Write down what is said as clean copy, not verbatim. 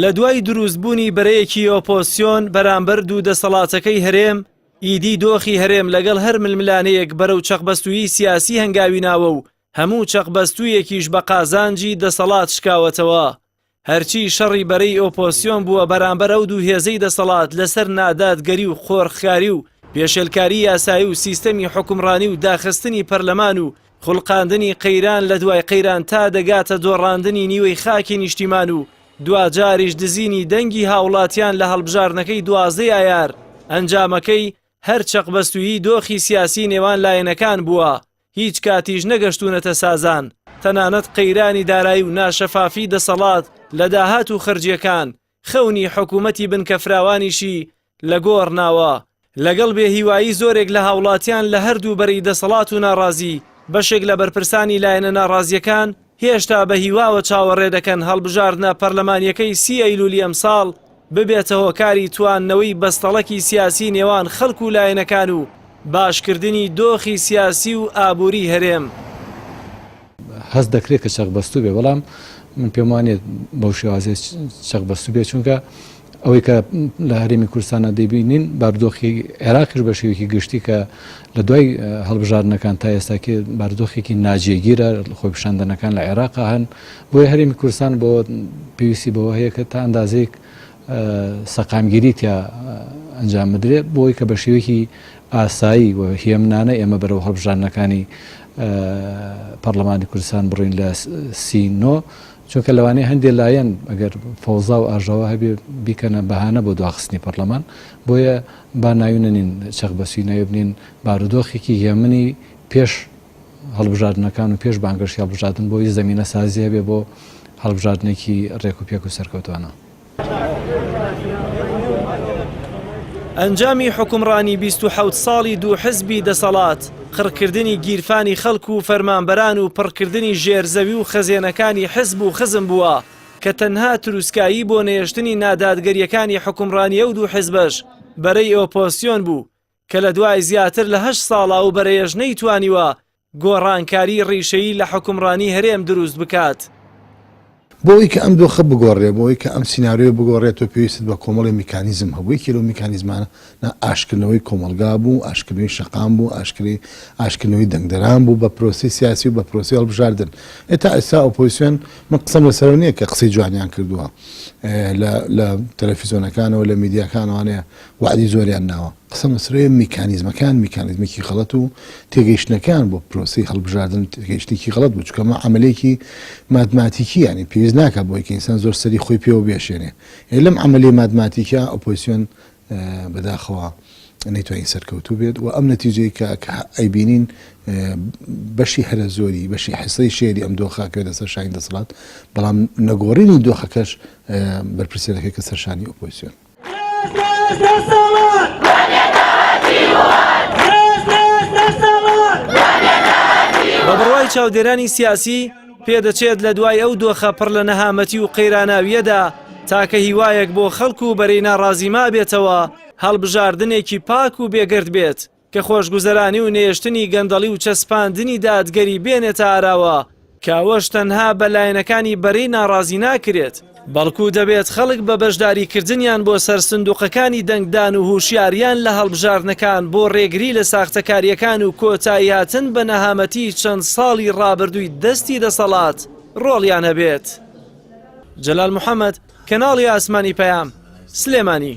لە دوای دروستبوونی بەرەیەکی ئۆپۆزسیۆن بەرامبەر دوو دەسەڵاتەکەی هەرێم، ئیدی دۆخی هەرێم لەگەڵ هەر ململانێیەک بەرەو چەقبەستوویی سیاسی هەنگاوی ناوە و هەموو چەقبەستوویەکیش بە قازانجی دەسەڵات شکاوەتەوە. هەرچی شەڕی بەرەی ئۆپۆزسیۆن بووە بەرامبەر ئەو دوو هێزەی دەسەڵات لەسەر نادادگەری و قۆرخکاری و پێشێلکاری یاسایی و سیستەمی حوکمڕانی و داخستنی پەرلەمان و خوڵقاندنی قەیران لە دوای قەیران تا دەگاتە دۆڕاندنی نیوەی خاکی نیشتیمان و دواجاریش دزینی دەنگی هاوڵاتیان لە هەڵبژاردنەکەی دوازدەی ئایار، ئەنجامەکەی هەر چەقبەستوویی دۆخی سیاسی نێوان لایەنەکان بووە، هیچ کاتیش نەگەشتوونەتە سازان، تەنانەت قەیرانی دارایی و ناشەفافی دەسەڵات لە داهات و خەرجییەکان، خەونی حکوومەتی بنکەفراوانیشی لە گۆڕ ناوە. لەگەڵ بێ هیوایی زۆرێک لە هاوڵاتیان لە هەردوو بەرەی دەسەڵات و ناڕازی، بەشێک لە بەرپرسانی لایەنە ناڕازییەکان هێشتا بە هیواوە چاوەڕێ دەکەن هەڵبژاردنە پەرلەمانییەکەی سی ئەیلولی ئەمساڵ ببێتە هۆکاری تواندنەوەی بەستەڵەکی سیاسی نێوان خەڵک و لایەنەکان و باشکردنی دۆخی سیاسی و ئابووری هەرێم. هەست دەکرێت کە چەقبەستوو بێ، بەڵام من پێم وانیە بەو شێوازەی چەقبەستوو بێ، چونکە ئەوەی کە لە هەرێمی کوردستانە دەیبینین بارودۆخی عێراقیش بە شێوەیەکی گشتی کە لە دوای هەڵبژاردنەکان تا ئێستاکێ بارودۆخێکی ناجێگیرە خۆپیشاندانەکان لە عێراق هەن بۆیە هەرێمی کوردستان بۆ پێویستی بەوە هەیە کە تا ئەندازەیەک سەقامگیری تیا ئەنجام بدرێت بۆی کە بە شێوەیەکی ئاسایی و هێمنانە ئێمە بەرەو هەڵبژاردنەکانی پەرلەمانی کوردستان بڕین لە 39 چونکە لەوانەیە هەندێ لایەن ئەگەر فەوزا و ئاژاوە هەبێ بیکەنە بەهانە بۆ دواخستنی پەرلەمان، بۆیە با ناوی نەنین چەقبەستووی ناوی بنێین بارودۆخێکی هێمنی پێش هەڵبژاردنەکان و پێش بانگەشەی هەڵبژاردن بۆی زەمینە سازی هەبێ بۆ هەڵبژاردنێکی رێک و پێک و سەرکەوتوانە. ئەنجامی حوکمڕانی 27 ساڵی دوو حزبی دەسەڵات، قڕکردنی گیرفانی خەڵک و فەرمانبەران و پڕکردنی ژێر زەوی و خەزێنەکانی حزب و خزم بووە کە تەنها تروسکایی بۆ نەهێشتنی نادادگەرییەکانی حوکمڕانی ئەو دوو حزبەش بەرەی ئۆپۆزسیۆن بوو کە لە دوای زیاتر لە هەشت ساڵ ئەو بەرەیەش نەیتوانیوە گۆڕانکاری ڕیشەیی لە حوکمڕانی هەرێم دروست بکات. بۆ ئەوەی کە ئەم دۆخە بگۆڕێ، بۆ ئەوەی کە ئەم سیناریۆیە بگۆڕێ، تۆ پێویستت بە کۆمەڵێ میکانیزم هەبوو، یەکێ لەو میکانیزمانە ئاشکردنەوەی کۆمەڵگا بوو، ئاشکردنەوەی شەقام بوو، ئاشکری ئاشکردنەوەی دەنگدەران بوو بە پرۆسەی سیاسی و بە پرۆسەی هەڵبژاردن. ئێ تا ئێستا ئۆپۆزیسیۆن من قسەم لەسەرەوە نییە کە قسەی جوانیان کردووە لە لە تەلەفیزۆنەکانەوە لە میدیاکانەوانەیە وەعدی زۆریان ناوە. قسەم لەسەرەوەیە میکانیزمەکان میکانیزمێکی غەڵەت و تێگەیشتنەکان بۆ پرۆسەی هەڵبژاردن تێگەیشتنێکی غەڵەت بوو چونکە ئەمە عەمەلێکی ماتماتیکی یانی پێویست ناکات بۆی کە ئینسان زۆر سەری خۆی پێوە بێشێنێ یانی لەم عەمەلی ماتماتیکە ئۆپۆزیسیۆن بەداخەوە نەیتوانی سەرکەوتوو بێت و ئەم نەتیجەی کە کە ئەیبینین بەشی هەرە زۆری بەشی حسەی شێری ئەم دۆخە کەوێتە سەر شانی دەسەڵات بەڵام نەگۆڕینی دۆخەکەش بەرپرسیارەکەی کە سەر شانی ئۆپۆزیسیۆن. بە بڕوای چاودێرانی سیاسی، پێدەچێت لە دوای ئەو دۆخە پڕ لە نەهامەتی و قەیراناوییەدا تاکە هیوایەک بۆ خەڵک و بەرەی ناڕازی مابێتەوە هەڵبژاردنێکی پاک و بێگەرد بێت کە خۆشگوزەرانی و نەهێشتنی گەندەڵی و چەسپاندنی دادگەری بێنێتە ئاراوە، کە ئەوەش تەنها بە لایەنەکانی بەرەی ناڕازی ناکرێت، بەڵکو دەبێت خەڵک بە بەشداریکردنیان بۆ سەر سندوقەکانی دەنگدان و هوشیاریان لە هەڵبژاردنەکان بۆ ڕێگری لە ساختەکارییەکان و کۆتاییهاتن بە نەهامەتی چەند ساڵی ڕابردووی دەستی دەسەڵات ڕۆڵیان هەبێت. جەلال محەمەد، کەناڵی ئاسمانی پەیام، سلێمانی.